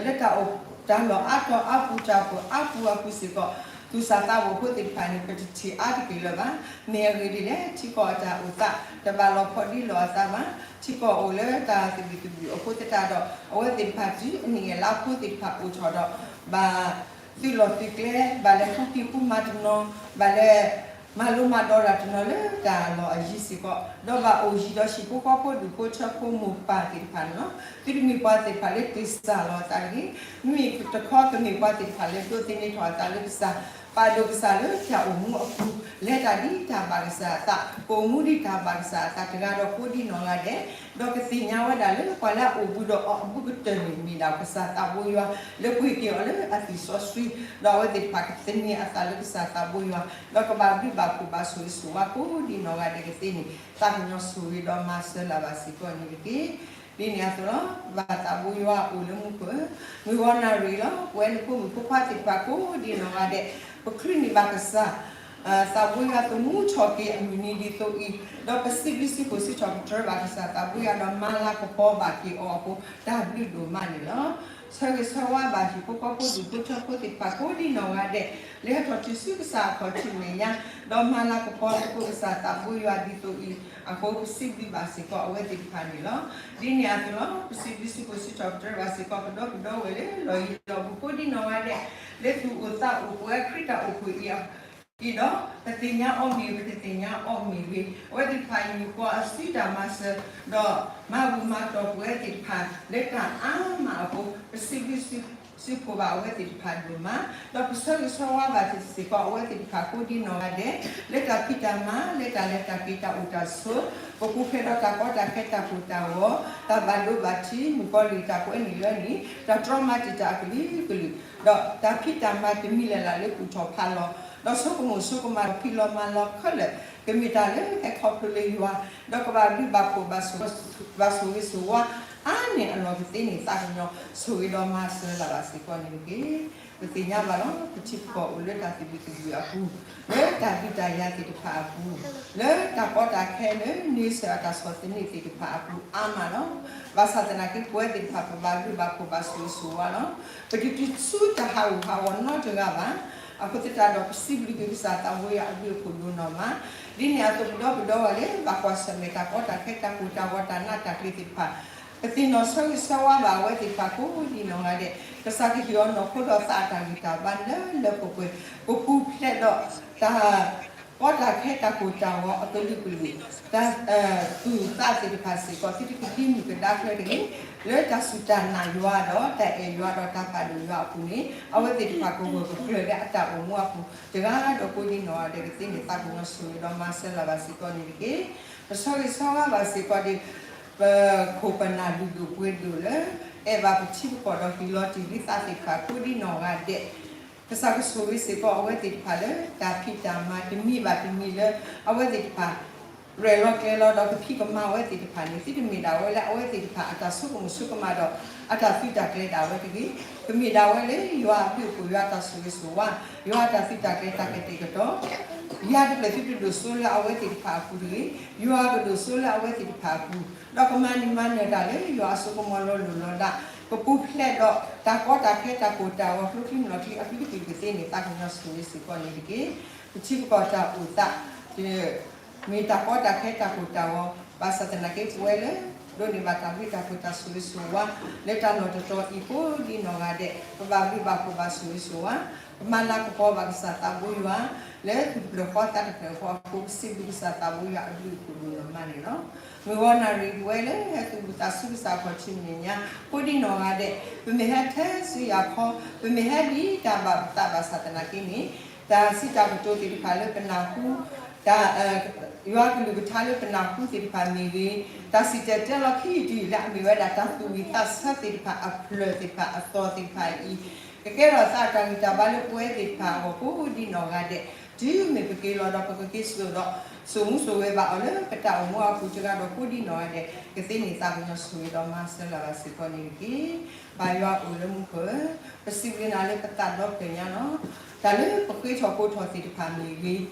လၢတၢ်အိၣ်တၢ်လီၢ်အါတီၤအါပူၤ တၢ်အိၣ်ဖှိၣ်အါပူၤအပူၤစ့ၢ်ကီး သူၣ်စၢ်သးဘီၣ်ဖိသ့ၣ်တဖၣ်န့ၣ် ပတထံၣ်အါတက့ၢ်လၢၤဘၣ်. မ့ၢ်အဂ့ၢ်ဒ်လဲၣ် ထံကီၢ်အတၢ်အိၣ်သး တဘၣ်လီၤဖီဒံလီၤအသးဘၣ်. ထံကီၢ်အိၣ်လၢတၢ်သဘံၣ်သဘုၣ်အဃိသတးဒီး အဝဲသ့ၣ်တဖၣ်တုၤအနံၣ်အလါဖိသ့ၣ်တဖၣ်အိၣ်ထီၣ်ဒီး ဘၣ်သုးလီၢ်သုးကျဲ ဘၣ်လဲၤဃုကံၢ်ဃုမၤတနီၤ ဘၣ်လဲၤ မၤလိမၤဒိးတၢ်တနီၤလၢတၢ်လီၢ်အယံၤစ့ၢ်ကီး, ဒီးဘၣ်အိၣ်ယံၤဒီးဟံၣ်ဖိဃီဖိဒူၣ်ဖိထၢဖိမိၢ်ပၢ်သ့ၣ်တဖၣ်န့ၣ်လီၤ. သုတမ့ၢ်ပှၤသ့ၣ်တဖၣ်လၢတ့ၢ်စၢ်လီၤအသးတဂ့ၤ. မ့မ့ၢ်တခီကမ့ၢ်ပှၤသ့ၣ်တဖၣ်လၢဒိးသန့ၤထီၣ်အသးလၢကစၢ်, ပာ်ဒိၣ်ကစၢ်လၢတၢ်အိၣ်မူအပူၤ, လဲၤတၢ်ဒ်တၢ်ဘၣ်ကစၢ်အသး, ကအိၣ်မူဒ်တၢ်ဘၣ်ကစၢ်အသးတဂၤဒီးကိးဒ်နီၢ်ဂၤဒဲး, ဒီးကသ့ၣ်ညါဝဲဒၣ်လၢပှၤလၢအအိၣ်ဘူးဒီးအီၤအဘူးကတၢၢ်န့ၣ် မ့ၢ်ဒၣ်ကစၢ်သးဘိယွၤ လၢပှ့ၤက့ၤအီၤလၢအသွံၣ်စီဆှံ, ဒီးအဝဲသ့ၣ်တဖၣ်ကသန့ၤအသးလၢကစၢ်သးဘိယွၤ, ဒီးကဘၣ်ဘျုးဘၣ်ဖှိၣ်ဘၣ်ဆိၣ်ဂ့ၤဆိၣ်ဝါကိးဒ်နီၢ်ဂၤဒဲးကသ့န့ၣ် သးကညီၤဆိၣ်ဂ့ၤဒီးမၤစၢၤလၢ်ဘၣ်စ့ၢ်ကီးန့ၣ်တက့ၢ်. ဒ်န့ၣ်အသိးလီၤ. ဘၣ်သးဘိယွၤအိၣ်လၢမူခိၣ်ဧၢ, မုၢ်ဂီၤနၣ်ရံၣ်လီၤ. ပဝဲနဖိမုၣ်ဖိခွါသ့ၣ်တဖၣ်ကိးဒ်နီၢ်ဂၤဒဲး, ပချုးန့ၢ်ဘၣ်ကစၢ် သးဘိယွၤသမူထီၣ်က့ၤအမုၢ်နံၤဒ်သိးအံၤ, ဒီးပစံးဘျုးစံးဖှိၣ်စံးထီၣ်ပတြၢၤဘၣ်ကစၢ်သးဘိယွၤဒီးမၤလၤကပီၤဘၣ်က့ၤအီၤအဃိ တၢ်ဘျုးဒိၣ်မးန့ၣ်လီၤ. ဆၢဂ့ၤဆၢဝါဘၣ်ဟံၣ်ဖိဃီဖိဒူၣ်ဖိထၢဖိသ့ၣ်တဖၣ်ကိးဒ်နီၢ်ဂၤဒဲး, လဲၤထီၣ်တုၤဆူကစၢ်အခီၣ်ထံးမဲာ်ညါ, ဒီးမၤလၤကပီၤသကိးကစၢ်သးဘိယွၤဒ်သိးအံၤအဃိ ပစံးဘျုးဘၣ်စ့ၢ်ကီးအဝဲသ့ၣ်တဖၣ်န့ၣ်လီၤ. ဒ်န့ၣ်အသိးလီၤ. ပစံးဘျုးစံးဖှိၣ်စံးထီၣ်ပတြၢၤဘၣ်စ့ၢ်ကီး ကဒီကဒီဝဲလၢလီၢ်ယံၤလီၢ်ဘူးကိးဒ်နီၢ်ဂၤဒဲး, လၢသူၣ်အိၣ်သးအိၣ်ပဝဲခရံာ်တၢ်အိၣ်ဖှိၣ်အံၤ အံၤဒီး ပသ့ၣ်ညါအီၤမ့ၢ်ဂ့ၤ ပတသ့ၣ်ညါအီၤမ့ၢ်ဂ့ၤ, အဝဲသ့ၣ်တဖၣ်အံၤမ့ၢ်ပှၤအစုတၢ်မၤစၢၤ, ဒီးမၤဘူၣ်မၤတီၢ်ပဝဲသ့ၣ်တဖၣ်လၢတၢ်အါမးအဃိ ပစံးဘျုးစံးဖှိၣ်ဘၣ်အဝဲသ့ၣ်တဖၣ်ဒိၣ်မး, ဒီးပဆၢဂ့ၤဆၢဝါဘၣ်စ့ၢ်ကီးအဝဲသ့ၣ်တဖၣ်ကိးဒ်နီၢ်ဂၤဒဲး, လၢတၢ်ဖံးတၢ်မၤ လၢတၢ်လဲၤတၢ်က့ၤတၢ်အိၣ်တၢ်ဆိး, ပပူၤဖျဲးဒီးတၢ်ကီတၢ်ခဲတၢ်ကိၢ်တၢ်ဂီၤ, တၢ်ဘၣ်ဒိဘၣ်ထံး မုၣ်ကီၤလံၢ်တၢ်ကွဲးနံၣ်လၢနံၣ် တၢ်တြီမၤတံာ်တာ်အကလုာ်ကလုာ်, ဒီးတၢ်ဖံးတၢ်မၤတမံၤလၢ်လၢ်လၢကူၣ်ထီၣ်ဖးလီၤ, ဒီးဆိကမိၣ်ဆိကမးဒီးဖံးလီၤမၤလီၤခဲလၢာ် ကမ့ၢ်တၢ်လၢဟဲခီဖျိလၢယွၤ, ဒီးကဘၣ်ဘျုးဘၣ်ဖှိၣ်ဘၣ်ဆိၣ် ဘၣ်ဆိၣ်ဂ့ၤဆိၣ်ဝါ အါန့ၢ်အလီၢ်ကသ့န့ၣ် သးကညီၤဆိၣ်ဂ့ၤဒီးမၤစၢၤလၢ်ဘၣ်စ့ၢ်ကီးန့ၣ်တက့ၢ်. ပသ့ၣ်ညါဘၣ်လီၤ. ပထံပကီၢ်အိၣ်လၢတၢ်သဘံၣ်သဘုၣ်အပူၤ, လၢတၢ်ဒုးတၢ်ယၤသ့ၣ်တဖၣ်အပူၤ, လၢတၢ်ကီတၢ်ခဲလၢ န့ဆၢၣ်အတၢ်ဆီၣ်သနံးသ့ၣ်တဖၣ်အပူၤအါမးလီၤ. ဘၣ်ဆၣ်သနာ်က့ ပဝဲသ့ၣ်တဖၣ် ပဘၣ်ဘျုးဘၣ်ဖှိၣ်ဘၣ်ဆိၣ်ဂ့ၤဆိၣ်ဝါလီၤ. ပတတုၤဆူတၢ်ဟးဂူာ်ဟးဂီၤနီတဂၤဘၣ်. အဃိသတးဒီး ပစံးဘျုးက့ၤကစၢ်သးဘိယွၤအဘျုးအဖှိၣ်ဒိၣ်နီၢ်မး, ဒ်န့ၣ်အသိးပဒီပုၢ်ဒီဝဲၢ်လၢ ဘၣ်ကွၢ်ဆၢၣ်မဲာ်တၢ်ကီတၢ်ခဲ တၢ်ကိၢ်တၢ်ဂီၤတၢ်နးတၢ်ကျံၤသ့ၣ်တဖၣ်, ပသ့ၣ်နီၣ်ဆၢဂ့ၤဆၢဝါဘၣ်အဝဲသ့ၣ်တဖၣ်ကိးဒ်နီၢ်ဂၤဒဲး, ကစၢ်ကဟ့ၣ်အီၤနီၢ်ခိဒီးသးအတၢ်ဂံၢ်တၢ်ဘါလၢလၢပှဲၤပှဲၤ, ပပူၤဖျဲးဒီးတၢ် ကီတၢ်ခဲတၢ်ကိၢ်တၢ်ဂီၤအကလုာ်ကလုာ်, တၢ်သူၣ်သးသ့ၣ်တဖၣ်စ့ၢ်ကီး သုတကဒံမုၢ်ကဒါဖျၢတဂ့ၤ, လၢတၢ်စူၢ်တၢ်နာ်ယွၤဒီးတၢ်အဲၣ်ယွၤဒီးတၢ်ပာ်ဒိၣ်ယွၤအပူၤန့ၣ်, အဝဲသ့ၣ်တဖၣ်ကဂၢၢ်ကကျၢၤလၢအတၢ်အိၣ်မူအပူၤ တဂၤဒီးကိးဒ်နီၢ်ဂၤဒဲးကသ့န့ၣ် သးကညီၤဆိၣ်ဂ့ၤဒီးမၤစၢၤလၢ်ဘၣ်စ့ၢ်ကီးန့ၣ်တက့ၢ်. ပဆၢဂ့ၤဆၢဝါဘၣ်စ့ၢ်ကီးဒီး ပခိၣ်ပနၢ်လုၢ်ဒိၣ်ပှ့ၤဒိၣ်လၢ အဲၣ်ဘၣ်ပထံပကီၢ်ဒီးဟ့ၣ်လီၤတ့ၢ်ဒုးသးသ့ၣ်တဖၣ်ကိးဒ်နီၢ်ဂၤဒဲး, ကစၢ်ကဆိၣ်ဂ့ၤစ့ၢ်ကီးအဝဲသ့ၣ်တဖၣ်လၢ တၢ်ဖံးတၢ်မၤတမံၤဘၣ်တမံၤလၢ အဝဲသ့ၣ်တဖၣ် ရဲၣ်လီၤကျဲၤလီၤဒီးကဖံးကမၤဝဲသ့ၣ်တဖၣ်န့ၣ် သုတမ့ၢ်ဒၣ်ဝဲလၢအဝဲသ့ၣ်တဖၣ်အတၢ်ဆိကမိၣ်ဆိကမးဒီး အတၢ်သုးတၢ်ကျဲၤဒၣ်ဝဲတဂ့ၤ, ကမ့ၢ်ဒၣ်ဝဲလၢယွၤအဘျုးအဖှိၣ် ယွၤအတၢ်ဆိၣ်ဂ့ၤဆိၣ်ဝါ, ယွၤအတၢ်သုးတၢ်ကျဲၤတၢ်ကတဲာ်ကတီၤ ယၤတဖျၢၣ်သုတဒိၣ်စိလၢအဝဲသ့ၣ်တဖၣ်အပူၤတဂ့ၤ, ယွၤကဒိၣ်စိလၢအဝဲသ့ၣ်တဖၣ်အပူၤ, ဒီးကမၤန့ၢ်မၤနၢၤတၢ်လၢယွၤအစိကမီၤလီၤလိၢ်လီၤလး, ကပူၤဖျဲးဒီးတၢ်ကီတၢ်ခဲတၢ်ကိၢ်တၢ်ဂီၤ ကျိချံမျိာ်ချံအကလုာ်ကလုာ်ကသ့န့ၣ် သးကညီၤဆိၣ်ဂ့ၤစ့ၢ်ကီးန့ၣ်တက့ၢ်. ပထံပကီၢ်တၢ်အိၣ်သး မ့ၢ်တၢ်ကီတၢ်ခဲတၢ်ကိၢ်တၢ်ဂီၤ, ဘၣ်ဆၣ်သနာ်က့ပဝဲလၢ ဒိးန့ၢ်ဘၣ်တၢ်ဘျုးတၢ်ဖှိၣ်တၢ်ဆိၣ်ဂ့ၤဆိၣ်ဝါ လၢတၢ်လီၢ်တတီၤအံၤကိးဒ်နီၢ်ဂၤဒဲး, ပဘၣ်ဘျုးဘၣ်ဖှိၣ်ဘၣ်ဆိၣ်ဂ့ၤဆိၣ်ဝါ, ပမၤလၤကပီၤဘၣ်ကစၢ်သးဘိယွၤ လၢသူၣ်တဖျၢၣ်ဃီသးတဖျၢၣ်ဃီအဃိ ပစံးဘျုးကစၢ်သးဘိယွၤအဘျုးအဖှိၣ်ဒိၣ်နီၢ်မးန့ၣ်လီၤ. မုၢ်ဂီၤနၣ်ရံၣ်ပဝဲလၢ ဟဲသူၣ်ဝံၤသးဆူကစၢ်အခီၣ်ထံးမဲာ်ညါ ကိးဒ်နီၢ်ဂၤဒဲး, ပမ့ၢ်ဟဲထဲဆူယၤခီ, ပမ့ၢ်ဟဲဒ်တၢ်ဘၣ်ပသးဘၣ်ဆၣ်သနာ်က့န့ၣ်, တၢ်စံးတၢ်ကတိၤသ့ၣ်တဖၣ်လၢပနၢ်ဟူ, တၢ် ယွၤကလုၢ်ကထါလၢပနၢ်ဟူသ့ၣ်တဖၣ်မ့ၢ်ဂ့ၤ, တၢ်စံၣ်တဲၤတဲလီၤခံယုၢ်တယုၢ်လၢအမ့ၢ်ဝဲဒၣ်တၢ်သူၣ်ဝံၤသးဆၢသ့ၣ်တဖၣ်အဖျၢၣ်သ့ၣ်တဖၣ်အသီသ့ၣ်တဖၣ်အံၤ, ကကဲထီၣ်သးအတၢ်ဂံၢ်တၢ်ဘါလၢပဝဲသ့ၣ်တဖၣ်အဂီၢ်ကိးဒ်နီၢ်ဂၤဒဲး, တုၤမ့ၢ်ပက့ၤလီၤဒီးပကက့ၤစိာ်ဒီး စိာ်မူစိာ်ဂဲၤဘၣ်အီၤလၢပတၢ်အိၣ်မူအပူၤတဂၤဒီးကိးဒ်နီၢ်ဂၤဒဲး, ကသ့န့ၢ်သးကညီၤဆိၣ်ဂ့ၤဒီးမၤစၢၤလၢ်ဘၣ်စ့ၢ်ကီးန့ၣ်တက့ၢ်. ပၢ်ယွၤအိၣ်လၢမူခိၣ်ဧၢ, ပစံးဘျုးနၤလၢပသးဒီဖျၢၣ်ညါလီၤ. တၢ်လၢပဃ့ထီၣ်ကိးထီၣ်သ့ၣ်တဖၣ်မ့ၢ်ဂ့ၤ,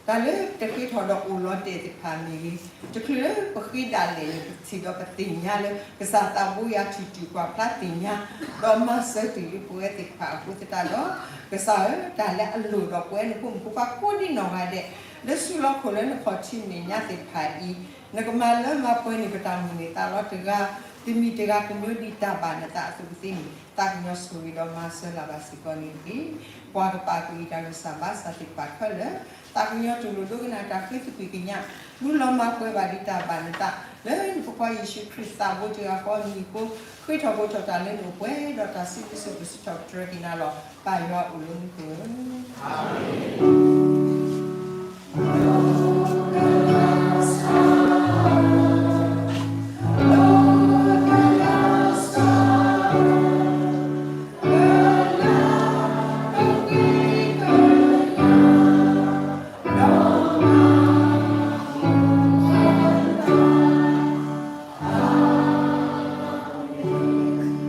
တၢ်လၢပတဃ့ထီၣ်ဒီးအိၣ်လီၤတဲာ်သ့ၣ်တဖၣ်မ့ၢ်ဂ့ၤ, တချုးလၢပဃ့ဒၣ်လဲာ်န့ၣ် ပထံၣ်ဒီးပသ့ၣ်ညါလၢ ကစၢ်သးဘိယွၤထုးတုၤကွၢ်ဖျါသ့ၣ်ညါ, ဒီးမၤစၢၤတ့ၢ်လၢပဝဲသ့ၣ်တဖၣ်အဃိသတးဒီး, ကစၢ်ဧၢ, တၢ်လၢအလိၣ်ဒီးပဝဲနဖိမုၣ်ဖိခွါကိးဒ်နီၢ်ဂၤဒဲး, လၢဆူလီၢ်ခိၣ်လၢနခီၣ်ထံးမဲာ်ညါသ့ၣ်တဖၣ်အံၤ, နကမၤလၢမၤပှဲၤန့ၢ်ပတၢ်မိၣ်န့ၢ်သးလီၤတဂၤ သုမ့ၢ်တဂၤကမျၢၢ်ဒ်တၢ်ဘၣ်နသးအသိးကသ့န့ၣ် သးကညီၤဆိၣ်ဂ့ၤဒီးမၤစၢၤလၢ်ဘၣ်စ့ၢ်ကီးန့ၣ်တက့ၢ်. ပှၤကပာ်ကွံာ်တၢ်ဂံၢ်စၢ်ဘါစၢ်သ့ၣ်တဖၣ်ခဲလၢာ် သးကညီၤတူၢ်လိာ်ဒိကနၣ်တၢ်ဃ့သကွံာ်ကညး မုၢ်လီၤမၢ်ပှဲၤဘၣ်ဒ်တၢ်ဘၣ်နသး လၢနဖိခွါယ့ၣ်ၡူးခရံာ်သးဘိတဂၤဃီအမံၤအဃိ ဃ့ထီၣ်ဖိထီၣ်တၢ်လၢနအိၣ်ပှဲၤဒီးတၢ်စံးဘျုးစံးဖှိၣ် စံးထီၣ်ပတြၢၤက့ၤနၤလီၤ. ပၢ်ယွၤအိၣ်လၢမူခိၣ်ဧၢ. တဂီၤညါအံၤ ပ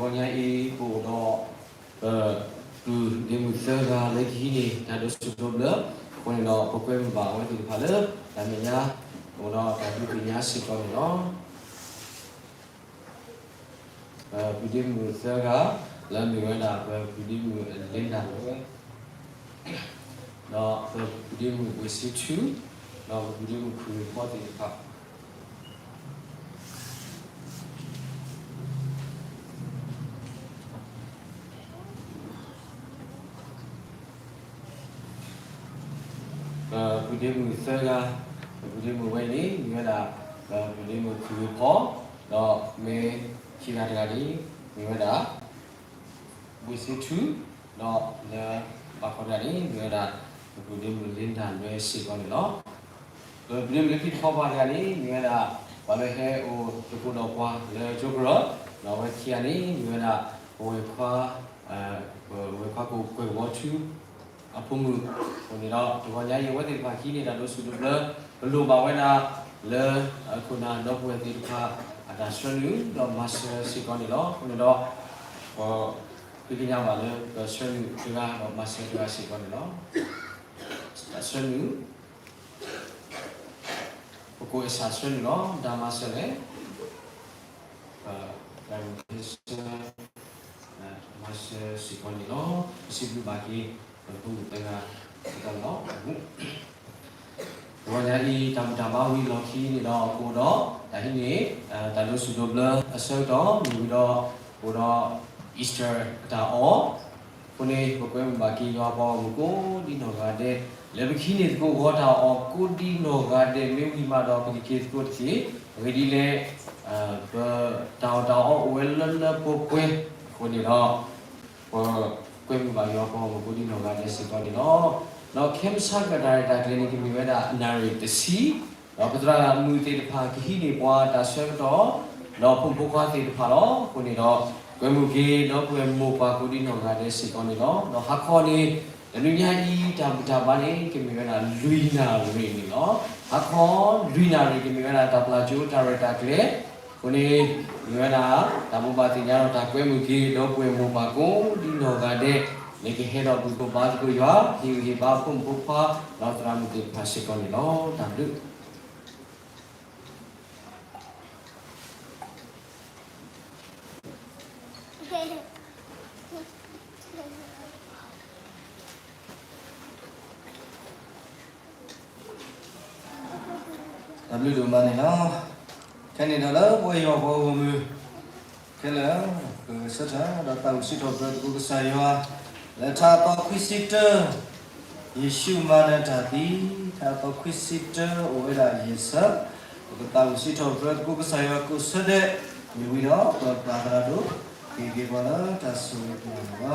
အိၣ်ဒီး ပပုၢ်ဒ့မုၣ်သၢဂၤလၢကဟံးန့ၢ် တၢ်ဒိးဆူၣ်ဒိးဘျၢ အဃိန့ၣ်ဒီး ပကွဲမုာ်ဘၣ်အဝဲသ့ၣ်တဖၣ်လၢ တၢ်မဲာ်ညါ အိၣ်ဒီးတၢ်ဒုးသ့ၣ်ညါစ့ၢ်ကီးန့ၣ်လီၤ. ပပုၢ်ဒ့မုၣ်သၢဂၤ လၢမ့ၢ်ဝဲဒၣ် ပပုၢ်ဒ့မုၣ်လ့ဒၣ်ဝဲ ဒီးပပုၢ်ဒ့မုၣ်ဘှ့ၣ်စ့ထူ ဒီးပပုၢ်ဒ့မုၣ်ခူၣ်ဖီသ့ၣ်တဖၣ် ပပုၢ်ဒ့မုၣ်သၢဂၤ, ပပုၢ်ဒ့မုၣ်ဝဲန့ၣ် မ့ၢ်ဝဲဒၣ် ပပုၢ်ဒ့မုၣ်ခူၣ်ဖီ, ဒီးမ့ၢ်ခံဂၤတဂၤန့ၣ် မ့ၢ်ဝဲဒၣ် ဘှ့ၣ်စ့ထူ, ဒီးလၢဘၣ်ဃီတဂၤန့ၣ် မ့ၢ်ဝဲဒၣ် ပပုၢ်ဒ့မုၣ်လ့ဒၣ်လွဲစ့ၢ်ကီးန့ၣ်လီၤ. ပပုၢ်ဒ့မုၣ်လၢခံတခီပၤတဂၤန့ၣ် မ့ၢ်ဝဲဒၣ် ပှၤလၢဟဲအိၣ်သကိးဒီးပှၤလၢကၠိကရၢ, ဒီးအဝဲခံဂၤန့ၣ် မ့ၢ်ဝဲဒၣ် ပဝဲၢ်ခွါ ပဝဲၢ်ခွါကိးကွဲၢ်ဝီထူ အဖိမုၣ်, အဃိန့ၣ်ဒီး တဂီၤညါအံၤ အဝဲသ့ၣ်တဖၣ်ဟံးန့ၢ်တၢ်ဒိးဆူၣ်ဒိးဘျၢ ပလိၣ်ဘၣ်ဝဲဒၣ်လၢ ခိၣ်နၢ်ဒီပုၢ်ဝဲၢ်သ့ၣ်တဖၣ် အတၢ်ဆှၢနုာ်ဒီးမၤစၢၤစ့ၢ်ကီးန့ၣ်လီၤ. အဃိန့ၣ်ဒီး ပဃ့ကညးဘၣ်လၢ ပဆှၢနုာ်တဂၤဒီးမၤစၢၤတဂၤစ့ၢ်ကီးန့ၣ်လီၤ. တၢ်ဆှၢနုာ် ပကိးအစၢ်ဆှၢနုာ်လီၤ. တၢ်မၤစၢၤလဲၣ်, ပတၢ်ဂုာ်ကျဲးစၢး မၤစၢၤစ့ၢ်ကီးန့ၣ်လီၤ. ပစံးဘျုးဘၣ်က့ၤ ပဖိမုၣ်သၢဂၤစ့ၢ်ကီးန့ၣ်လီၤ. တဂီၤညါအံၤ တၢ်ဘူၣ်တၢ်ဘါဝံၤလီၢ်ခံန့ၣ်ဒီး ပအိၣ်ဒီး တၢ်ဟံးန့ၢ် တၢ်ဒိးဆူၣ်ဒိးဘျၢအဆၢကတီၢ် မ့ၢ်ဝံၤဒီး ပအိၣ်ဒီး Easter အတၢ်အီၣ် အဃိန့ၣ် ပကွဲမုာ်ဘၣ်က့ၤယွၤပှၤဂီၢ်မုၢ်ကိးဒံနီၢ်ဂၤဒဲး လၢပကဟံးန့ၢ်သကိးဂီၤတၢ်အီၣ်ကိးဒံနီၢ်ဂၤဒဲး မ့ၢ်ဝံၤမးဒီး ပကက့ၤသကိးတက့ၢ်. အဂ့ၢ်ဒ်လဲၣ်, ပတၢ်အီၣ်တၢ်အီအိၣ်ဝဲလၢလၢပှဲၤပှဲၤ အဃိန့ၣ်ဒီး ပကွဲမုာ်ဘၣ်ယွၤပှၤဂီၢ်မုၢ်ကိးဒံနီၢ်ဂၤဒဲးစ့ၢ်ကီးန့ၣ်လီၤ. ဒီးခဲမုၢ်ဆါကတၢၢ်တၢ်ရဲၣ်တၢ်ကျဲၤန့ၣ် ကမ့ၢ်ဝဲဒၣ်နၣ်ရံၣ်တဆံ ဒီးပသရၣ်မုၣ်သ့ၣ်တဖၣ်ကဟံးန့ၢ်ပှၤတၢ်ဆၢကတီၢ် ဒီးဖိမုၣ်ဖိခွါသ့ၣ်တဖၣ်လီၤ. အဃိန့ၣ်ဒီး ကွဲမုာ်က့ၤဒီပုၢ်ဝဲၢ်မိၢ်ပၢ်ကိးဒံနီၢ်ဂၤဒဲးစ့ၢ်ကီးန့ၣ်လီၤ. ဒီးဟါခီန့ၣ် တနွံညါအံၤ တၢ်ဘူၣ်တၢ်ဘါန့ၣ် ကမ့ၢ်ဝဲဒၣ်လွံၢ်နၣ်ရံၣ်န့ၣ်လီၤ. ဟါခီလွံၢ်နၣ်ရံၣ် ကမ့ၢ်ဝဲဒၣ်တၢ်ပျၢ်ကၠိတၢ်ရဲၣ်တၢ်ကျဲၤ အဃိန့ၣ် မ့ၢ်ဝဲဒၣ် တၢ်ဘိးဘၣ်သ့ၣ်ညါဒီးတၢ်ကွဲမုာ်က့ၤဒီပုၢ်ဝဲၢ်မိၢ်ပၢ်ကိးဒံနီၢ်ဂၤဒဲး န့ၣ်ကဟဲဒီးဘူၣ်သကိးဘါသကိးယွၤ ဟ့ၣ်ဂံၢ်ဟ့ၣ်ဘါဖိမုၣ်ဖိခွါ ဒီးသရၣ်မုၣ်သ့ၣ်တဖၣ်စ့ၢ်ကီးန့ၣ်လီၤ. တၢ်ဘျုး တၢ်ဘျုးဒိၣ်မးန့ၣ်လီၤ. ခဲန့ၣ်ဒီးလၢပဝဲယွၤပှၤဂီၢ်မုၢ် ခဲလၢာ် ပဆၢထၢၣ်ဒီးသးဝံၣ်စံးထီၣ်ပတြၢၤသကိးကစၢ်ယွၤ လၢထါသီခွံဆံတၢ ယ့ၣ်ၡူးမၤနၢၤတၢ်သံ ထါသီခွံဆံတၢ အိၣ်ဝဲဒၣ်ယဲၢ်ဆၢ ပကသးဝံၣ်စံးထီၣ်ပတြၢၤသကိးကစၢ်ယွၤကိးဆၢဒဲး မ့ၢ်ဝံၤဒီး ပပၢ်သရၣ်ဒိၣ် ကဟ့ၣ်က့ၤပှၤလၢတၢ်ဆိၣ်ဂ့ၤတၢ်န့ၣ်လီၤ.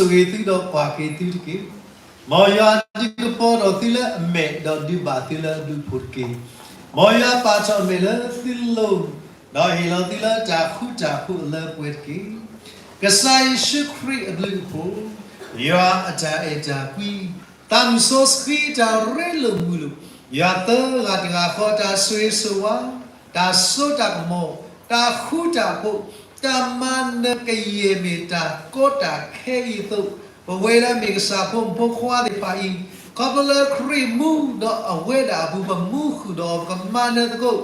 ဆိၣ်ဂ့ၤသုဒီးကွၢ်က့ၤသုတက့ၢ်. မ်ယွၤဒုးကပီၤထီၣ်သုလၢအမဲာ်, ဒီးဒုးဘၣ်သုလၢအဘျုးအဖှိၣ်တက့ၢ်. မ်ယွၤပာ်ထီၣ်အမဲာ်လၢသုလိၤ, ဒီးဟ့ၣ်လီၤသုလၢတၢ်ဃူတၢ်ဖိးအလၢပှဲၤတက့ၢ်. ကစၢ်ယ့ၣ်ၡူးခရံာ်အဘျုးအဖှိၣ်, ယွၤအတၢ်အဲၣ်တၢ်ကွံ, သးမုၢ်စီဆှံတၢ်ရ့လိာ်မုာ်လိာ်, ယွၤသၢဂၤတဂၤဃီတၢ်ဆိၣ်ဂ့ၤဆိၣ်ဝါ, တၢ်စိတၢ်ကမီၤ, တၢ်ဃူတၢ်ဖိး, တၢ်မၤနၢၤကယဲၢ်မ့ၢ်တၢ်ကီတၢ်ခဲအံၤအသိး, ပဝဲဒၣ်မ့ၢ်ကစၢ်ဖိမုၣ်ဖိခွါသ့ၣ်တဖၣ်အံၤ, ခီဖျိလၢခရံာ်မူဒီးအဝဲဒၣ်အပူၤ ပမူဃုာ်ဒီးအီၤ ပကမၤနၢၤသကိး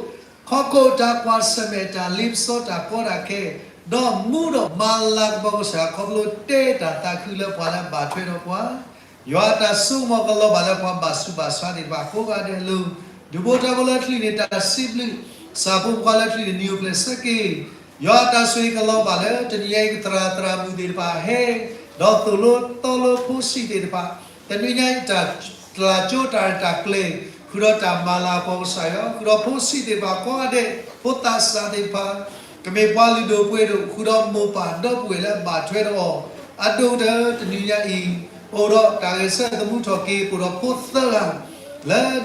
ခီခိၣ်တၢ်ကွၢ်ဆၢၣ်မဲာ်တၢ်လ့ပစီတၢ်ကီတၢ်ခဲ, ဒီးမူဒီးမၤလၤကပီၤကစၢ် ခီဖျိတဲတၢ်သးခုလၢပှၤလၢအဘၣ်ထွဲဒီးပှၤ, ယွၤတၢ်စိကမီၤကလီၤဘၣ်လၢပှၤဘၣ်ဆူးဘၣ်ဆါသ့ၣ်တဖၣ်ကိးဂၤဒဲးအလိၤ, ဒူၣ်ဖိထၢဖိလၢချံးန့ၣ် တၢ်စံးဘျုး, စၢ်ဖိမုၣ်ဖိခွါလၢချံးန့ၣ် နံၤအိၣ်ဖျဲၣ်ဆၢက့ၤ, ယွၤတၢ်ဆိၣ်ဂ့ၤကလီၤဘၣ်လၢတနံၤညါအံၤ ကသရၣ်သရၣ်မုၣ်သ့ၣ်တဖၣ်ဟဲ ဒီးသိၣ်လိသီလိဖိဆံးသ့ၣ်တဖၣ်, တနံၤညါအံၤ တၢ်ကျၢၤကၠိတၢ်ရဲၣ်တၢ်ကျဲၤ, ဃုာ်ဒီးတၢ်မၤလၤကပီၤကစၢ်ယွၤ, ဃုာ်ဒီးဖိဆံးသ့ၣ်တဖၣ်ကိးဂၤဒဲး, ဖိသးစၢ်သ့ၣ်တဖၣ်, ကမ့ၢ်ပှၤလုၢ်ဒိၣ်ပှ့ၤဒိၣ် ဃုာ်ဒီးမိၢ်ပၢ်ဒီပုၢ်ဝဲၢ်လၢအဘၣ်ထွဲဒီးအီၤ, အဒိၣ်ကတၢၢ်တနံၤညါအံၤ, အိၣ်ဒီးတၢ်ဂဲၤဆၢထၢၣ်သမူထီၣ်က့ၤ အိၣ်ဒီးဖိသၢဂၤ လၢ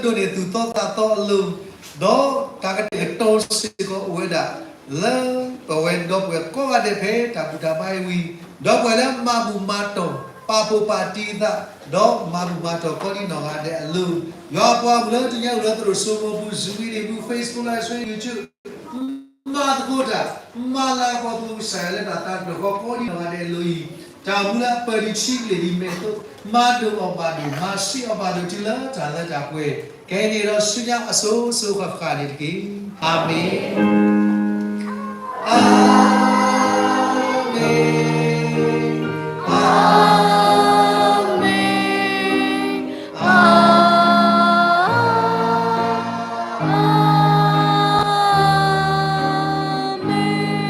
ဒိးန့ၢ်သူၣ်သီသးသီအလိၤ, ဒီးတၢ်ကတဲာ်ကတီၤစ့ၢ်ကီးအိၣ်ဝဲဒၣ် လၢပဝဲဒီပုၢ်ဝဲၢ်ကိးဂၤဒဲးဖဲတၢ်ဘူၣ်တၢ်ဘါအံၤဝံၤ, ဒီပုၢ်ဝဲၢ်လၢမၤဘူၣ်မၤတီၢ် ပာ်ဖှိၣ်ပာ်တံၢ်အသး, ဒီးမၤဘူၣ်မၤတီၢ်ကိးဒံနီၢ်ဂၤဒဲးအလိၤ, ယွၤပှၤမုၣ်လၢတနံၤညါအိၣ်လၢသရိာ်စိမိပူၤ Zoom မ့ၢ်ဂ့ၤ Facebook Live Stream YouTube မၤသကိးတၢ်, မၤလၤကပီၤသကိးကစၢ်ယွၤလၢတၢ်သးတဖျၢၣ်ဃီကိးဒံနီၢ်ဂၤဒဲးအလိၤအံၤ, တၢ်မူလၢအပၢၢ်ဒံးထံကလ့ၢ်ဒံးမဲာ်အသိး, မၤဒိၣ်အီၤဘၣ်ဒိၣ်, မၤဆှံအီၤဘၣ်ဒိၣ်တုၤလၢတၢ်လၢတၢ်ပှဲၤ, ကဲန့ၣ်ဒီးဆူညါအစိၤစိၤဃၣ်ဃၣ်န့ၣ်တက့ၢ်. အၤမ့ၣ်, အၤမ့ၣ်, အၤမ့ၣ်,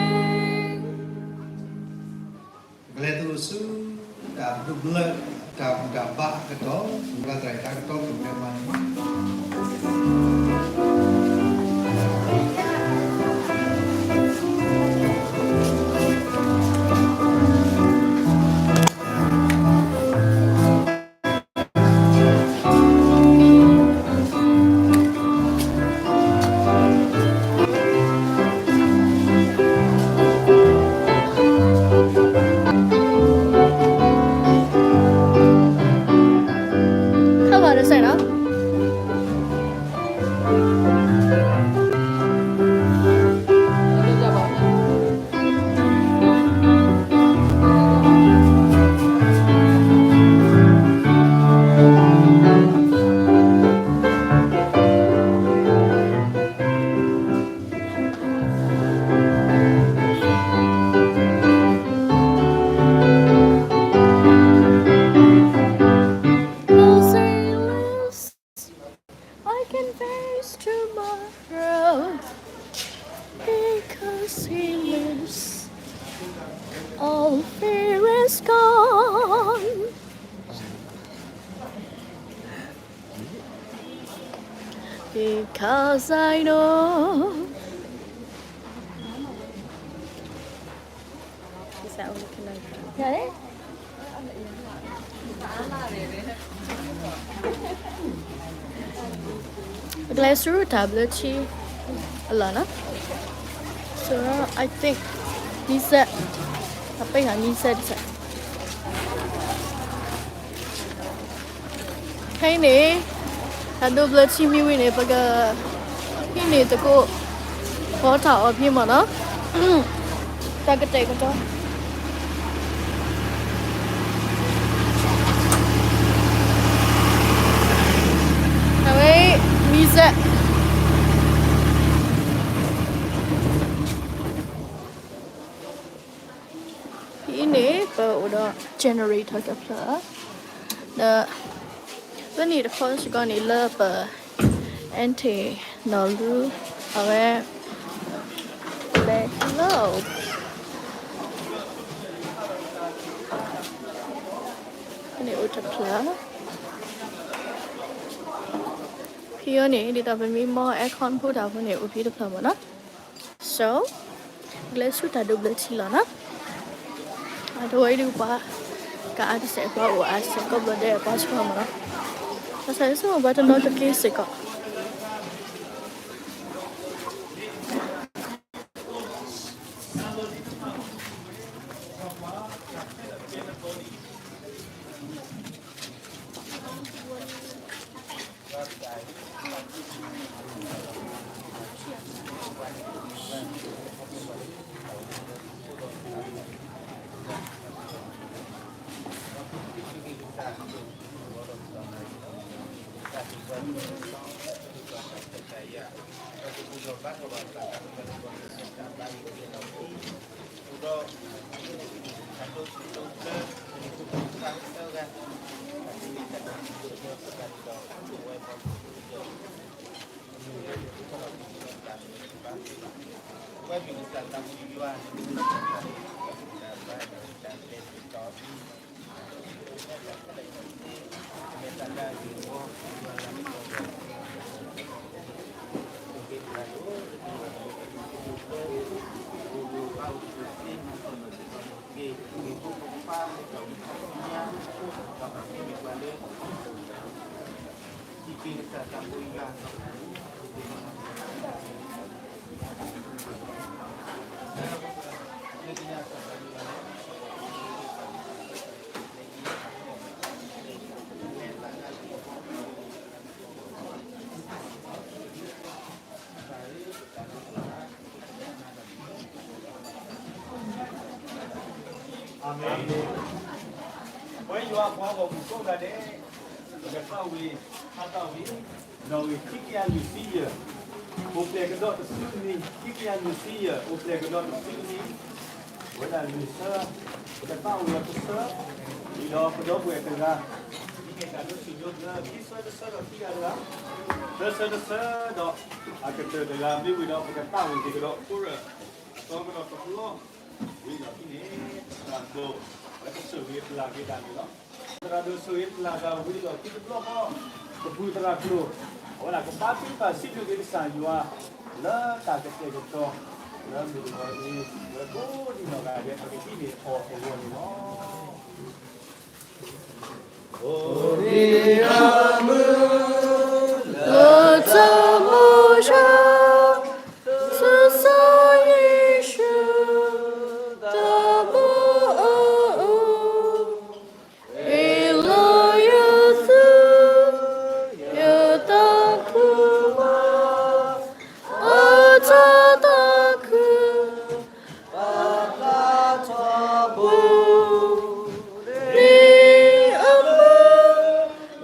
အၤ အၤမ့ၣ်. ကလဲၤသကိးဆူ တၢ်ဒိးဘျၢ တၢ်ဘူၣ်တၢ်ဘါအကတီၢ်, မုၢ်ဘါသရၣ်တၢ်ကတီၢ်ကမဲမးန့ၣ် ခါဘၣ်တစဲးနီၤ. I can face tomorrow because he lives. All fear is gone because I know. Is that all you can do? Got it? ပကလဲၤဆူတၢ်ဘျၢထံအလီၢ်နီၤ. So I think မံစဲး, အပ့ၢ်ဟးမံစဲးတစဲး. ခဲအံၤန့ၣ် တၢ်ဒိးဘျၢထံမံဝံၤန့ၣ် ပက ဟံးန့ၢ်သကိး ဖီတၢ်အီၣ်ဖံးမ့ၢ်နီၤ, တၢ်ကတဲာ်ကတီၤ အဝဲ မံစဲး ဖဲအံၤန့ၣ် ပအိၣ်ဒီး generator တဖျၢၣ်, ဒီး ဖဲန့ၣ်တခီစ့ၢ်ကီးန့ၣ် လၢပ aunty နီၢ်လူ အဝဲ လဲၤလီၤ ဖဲန့ၣ်အိၣ်တဖျၢၣ်, ဖဲအံၤန့ၣ် ဒ်သိးပမ့ၢ်မီ aircon ဖိတၢ်ဖိန့ၣ် အိၣ်ဖဲတဖျၢၣ်မ့ၢ်နီၤ. So ကလဲၤဆူတၢ်ဒိးဘျၢထံလီၤနီၤ. အတဝဲအံၤဒုးပှၤ ကအါတစဲးပှၤအိၣ်အါစဲး ကိးဘျီဒဲးပှၤဆှၢမးနီၤ, ဘၣ်ဆၣ်ယဆိကမိၣ်ပှၤတနီၤတက့ၢ်စ့ၢ်ကီး. အၤမ့ၣ်. ပဝဲယွၤအပှၤဂီၢ်မုၢ်ကိးဂၤဒဲး, ပကသးဝံၣ်, ဟးသးဝံၣ်, နီၣ်ဂံၢ်ခံကယၤလွံၢ်ဆံယဲၢ်, အိၣ်ဖျဲၣ်ကဒီးတဆံနံၣ်, ခံကယၤလွံၢ်ဆံယဲၢ်, အိၣ်ဖျဲၣ်ကဒီးတဆံနံၣ်, ဝဲဒၣ်လွံၢ်ဆၢ, ပကသးဝံၣ်အီၤတဆၢ, ဝံၤဒီးပဒီပုၢ်ဝဲၢ်တဂၤ, ဒ်န့ၣ်တၢ်ဒိးဆူၣ်ဒိးဘျၢ ခံဆၢတဆၢဒီးခံဂၤတဂၤ, သၢဆၢတဆၢဒီးအကတၢၢ်တဂၤ မ့ၢ်ဝံၤဒီးပကသးဝံၣ်က့ၤကဒီးခိၣ်ရၢၣ် အသီကဒီးတဘျီ, ဝံၤဒီးဖဲန့ၣ် သရၣ်ဒိၣ် လၢကဆိၣ်ဂ့ၤပျၢ်က့ၤတၢ်န့ၣ်လီၤ. သရၣ်ဒိၣ်ဆိၣ်ဂ့ၤပျၢ်တၢ်ဝံၤဒီးခံတဘျီဃီ, ပပူၤသရၣ်ကျိၤ, အဝဲဒၣ်ကဘါထုကဖၣ်စံးဘျုးက့ၤကစၢ်ယွၤ လၢတၢ်ကတဲာ်ကတီၤ လၢမုၢ်တဂီၤအံၤ, လၢကိးဒံးနီၢ်ဂၤဒဲး ပကဟံးန့ၢ်အီၤအဂီၢ်န့ၣ်လီၤ. အိၣ်ဒံးအမုၢ် လၢတၢ်မၤဆါ ကစၢ်ယ့ၣ်ၡူး တၢ်မၤအၢအိၣ် ဟ့ၣ်လီၤယသု ယတၢ်ဖုမၤ အတၢ်သးခု ပာ်ဖျါထီဘိ ဒ်အမုၢ်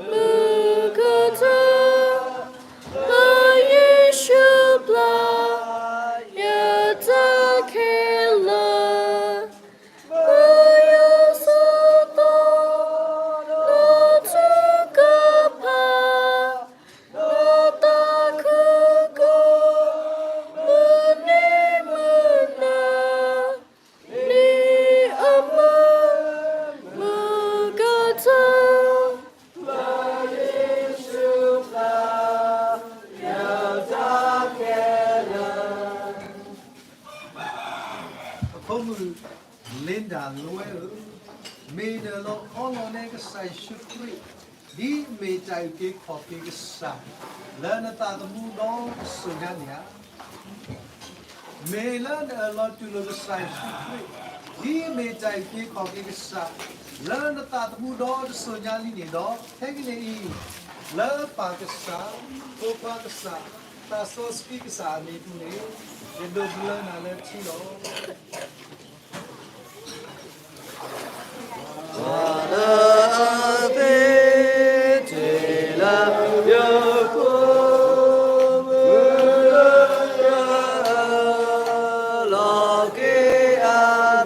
မုၢ်ကတၢၢ် လၢယ့ၣ်ၡူးဘျါ ယတၢ်ခဲလၢာ် မၤယၤဆၢထီၣ် လၢထုကဖၣ် ဒီးသးခုကိး မုၢ်နံၤမုၢ်နၤ ဒ်အမုၢ်မုၢ်ကတၢၢ် လၢယ့ၣ်ၡူးဘျါ ယတၢ်ခဲလၢာ် ပဖိမုၣ် Linda လဝဲဧၢ, မ့ၢ်နအၢၣ်လီၤအီလီၤန့ၣ် ကစၢ်ယ့ၣ်ၡူးခရံာ် ဒ်မ့ၢ်တၢ်အုၣ်က့ၤခီၣ်က့ၤကစၢ် လၢနသးသမူဒီတစိၤညါန့ၣ်ဧါ. မ့ၢ်လၢနအၢၣ်လီၤတူၢ်လိာ်ကစၢ်ယ့ၣ်ၡူးခရံာ် ဒ်မ့ၢ်တၢ်အုၣ်က့ၤခီၣ်က့ၤကစၢ် လၢနသးသမူဒီတစိၤညါလံန့ၣ်ဒီး ခဲကနံၣ်အံၤ လၢပၢ်ကစၢ်, ဖိခွါကစၢ်, သးစီဆှံကစၢ်အမံၤပူၤန့ၣ် ယဒိးဘျၢနၤလၢထံလီၤ. လီၤက့ၤအ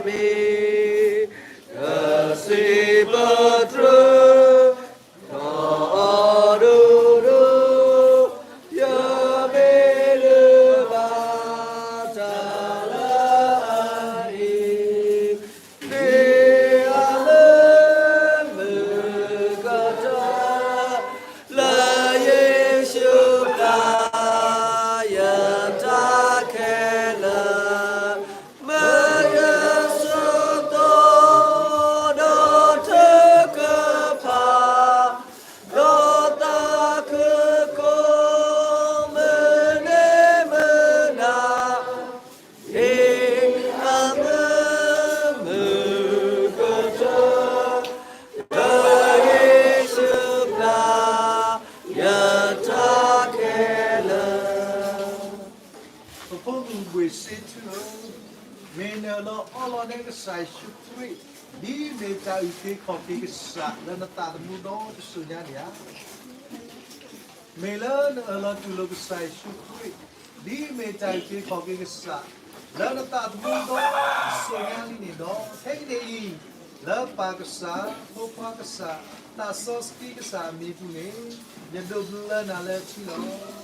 မံၤ ကစံးပတြၢၤ ဒီးအဒိၣ်ဒိၣ် ယမ့ၢ်ဒုးဘၣ်တၢ်လၢအအံၤ မ့ၢ်အလၢ ဖိမုၣ်ဘှ့ၣ်စ့ထူဧၢ, မ့ၢ်နအၢၣ်လီၤအီလီၤန့ၢ်ကစၢ်ယ့ၣ်ၡူးခရံာ်, ဒ်မ့ၢ်တၢ်အုၣ်က့ၤခီၣ်က့ၤကစၢ်လၢနသးသမူဒီတစိၤညါန့ၣ်ဧါ. မ့ၢ်လၢနအၢၣ်လီၤတူၢ်လိာ်ကစၢ်ယ့ၣ်ၡူးခရံာ်, ဒ်မ့ၢ်တၢ်အုၣ်က့ၤခီၣ်က့ၤကစၢ်လၢနသးသမူဒီတစိၤညါလံန့ၣ်ဒီး, ခဲကနံၣ်အံၤ, လၢပၢ်ကစၢ်, ဖိခွါကစၢ်, သးစီဆှံကစၢ်အမံၤပူၤန့ၣ်, ယဒိးဘျၢနၤလၢထံလီၤ.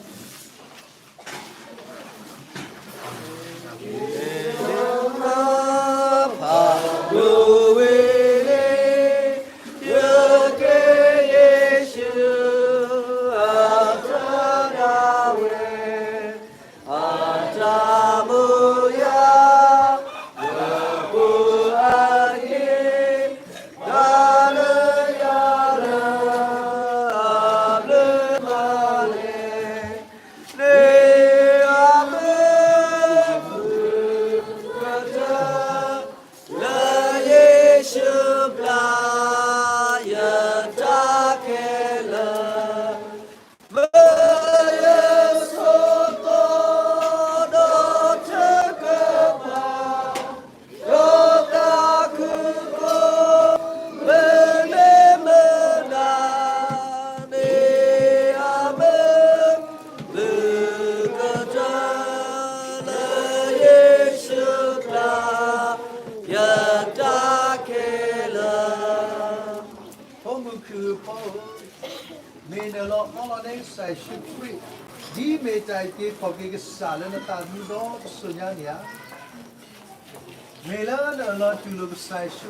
ဖိမုၣ်ခုၣ်ဧၢ, မ့ၢ်နအၢၣ်လီၤအီလီၤန့ၢ်ကစၢ်ယ့ၣ်ၡူးခရံာ်, ဒ်မ့ၢ်တၢ်အုၣ်က့ၤခီၣ်က့ၤကစၢ်လၢနသးသမူဒီတစိၤညါန့ၣ်ဧါ. မ့ၢ်လၢနအၢၣ်လီၤတူၢ်လိာ်ကစၢ်ယ့ၣ်ၡူး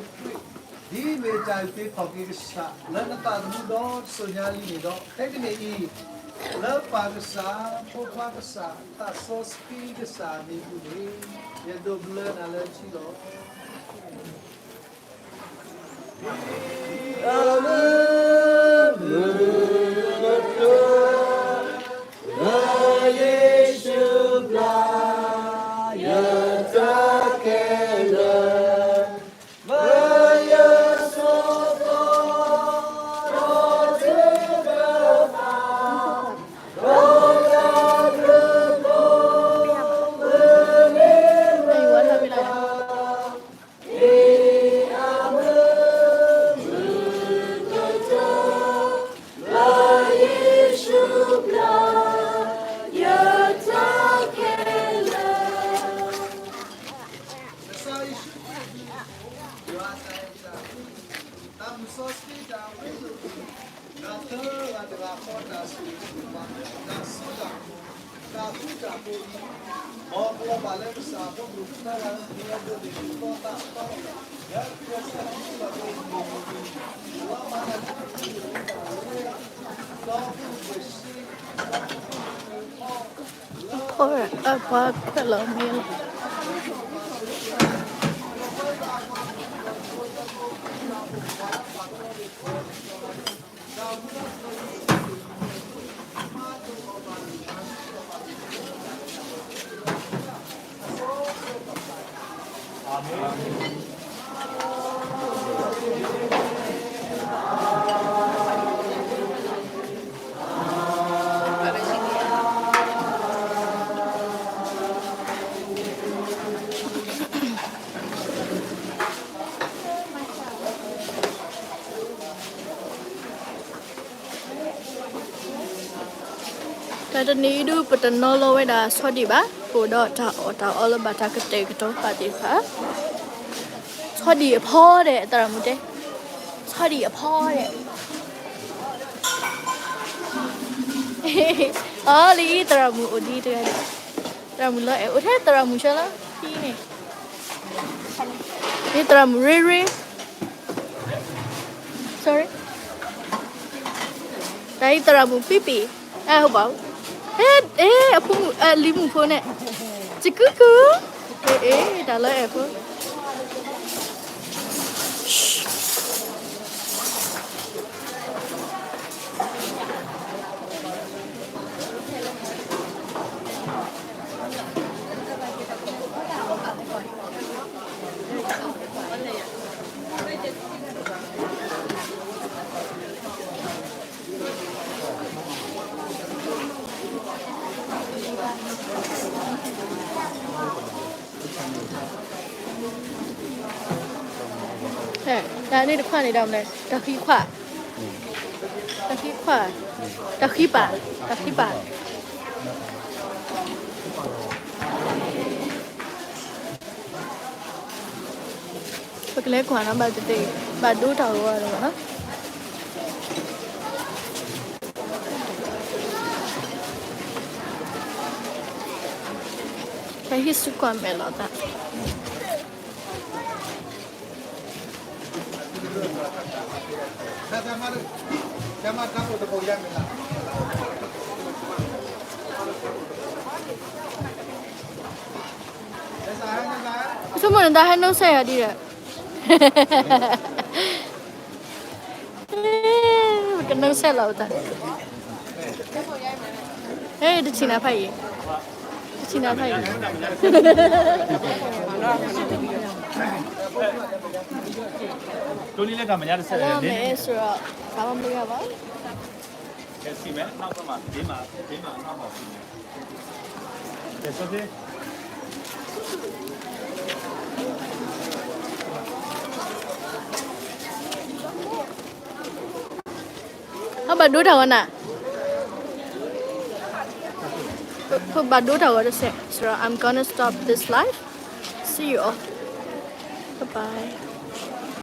ခရံာ်, ဒ်မ့ၢ်တၢ်အုၣ်က့ၤခီၣ်က့ၤကစၢ်လၢနသးသမူဒီတစိၤညါလံန့ၣ်ဒီး, ခဲကနံၣ်အံၤ, လၢပၢ်ကစၢ်, ဖိခွါကစၢ်, သးစီဆှံကစၢ်အမံၤပူၤန့ၣ်, ယဒိးဘျၢနၤလၢထံလီၤ. တၢ်တနံၤအံၤဒုး ပတနီၤလီၤဝဲဒၣ်ဆီဒံၣ်ဘၣ်, ပအိၣ်ဒီးတၢ်အီၣ်တၢ်အီလၢဘၣ်တၢ်ကတဲာ်ကတီၤပာ်သ့ၣ်တဖၣ်, ဆီဒံၣ်အဖီဒဲး သရၣ်မုၣ်တဲ, ဆီဒံၣ်အဖီဒဲး, အီလံ သရၣ်မုၣ်အိၣ်ဒံးတဂၤဒဲး, သရၣ်မုၣ်လၢအဲၣ်အိၣ်ထဲသရၣ်မုၣ်ဆၢလီၤ, ဟံးန့ၣ်, သရၣ်မုၣ်ရ့ရ့ sorry, တၢ်အံၤသရၣ်မုၣ်ပံပံ, အဲ ဟုတ်ပါဘူး, အဲ အဲ အဖိမုၣ် အလံၤမုၣ်ဖိန့ၣ်, ကကုကု, အဲ အဲ တၢ်လၢအဲၣ်ဖိ Thank you. တၢ်န့ၣ်တခွးန့ၣ် တၢ်မနုၤလဲၣ်, တၢ်ဃံခွး, တၢ်ဃံခွး, တၢ်ဃံပာ်, တၢ်ဃံပာ်. ပကလဲၤကွၢ်နီၤ ဘၣ်တသ့, ဘၣ်ဒိတၢ်ဂီၤလီၤနီၤ. တၢ်ဟံးဆူကွၢ်မဲာ်လီၤသး. ဆိကမိၣ်နတၢ်ဟဲနီၢ်ဆဲးယၤဒ်ဒီး, ကနီၢ်ဆဲးလီၤတၢ်, တဆံနၤဖးအံၤ, တဆံနၤဖးအံၤ. အလီၢ်မဲာ်ဆိဒီး ပာ်လီၤမုၢ်ဂၤဘၣ်. ဟဲဘၣ်ဒိတၢ်ဂီၤနၤ, ပဘၣ်ဒိတၢ်ဂီၤတစဲး, so I'm gonna stop this live, see you all, bye bye.